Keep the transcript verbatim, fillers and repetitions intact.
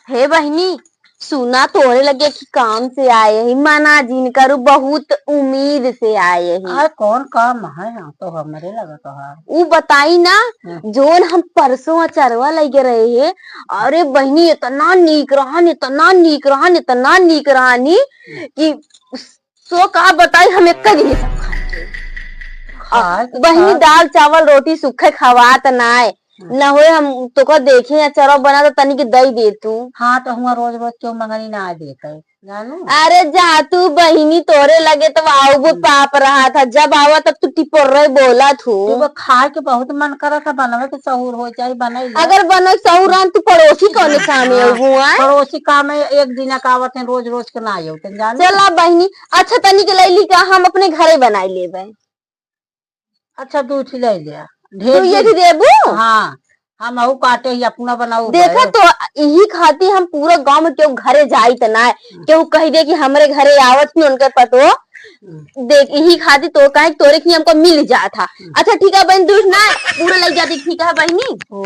हे बहिनी, सुना, तोरे लगे कि काम से आए ही, मना जिन करू, बहुत उम्मीद से आए ही। अरे कौन काम है? हाँ, तो हमरे लगा तो है। ऊ बताई ना, हम्म। जोन हम परसों अचरवा लगे रहे हैं, अरे बहिनी, इतना नीक रहन, इतना नीक रहन, इतना नीक रहनी कि सो का बताई, हम एक दिन सब खाए। खाए तो बहिनी, खाए। दाल चावल रोटी सुखे खवात नाय। हम्म। न होए हम तोका देखे अचरवा बना तो तनी के दई दे तू। हाँ, तो हुआ रोज रोज क्यों मंगनी ना देते, जानू? अरे जा तू बहिनी, तोरे लगे तो आउबो हम्म। पाप रहा था, जब आवा तब तू टिपोर रहे बोला तू। तू वो खाए के बहुत मन करा था, बनवे के सहूर हो चाहे बनाई ले। अगर बनवे के सहूर रहन, तू पड़ोसी कौने काम में हाँ, अउबू, आय? पड़ोसी काम में एक दिन का आवत है, रोज रोज के ना आयो, तन जाने? चला बहिनी, अच्छा तनी के लैली का हम अपने घरे बनाई लेबे। अच्छा, दू ठी ले लिया, तू ढेर ये दिन। भी देबू? हाँ, हम अहू काटे ही अपना बनाऊ देखा भाई। तो यही खातिर हम पूरा गांव में केहू घरे जाई त ना, हम्म। केहू कह दे कि हमरे घरे आवत ही उनके पतो। हम्म। देख, यही खातिर तो काहे तोरे की हमको मिल जात हा। हम्म। अच्छा ठीक है बहन, दूर ना पूरा लग जाती, ठीक है बहनी। ओ।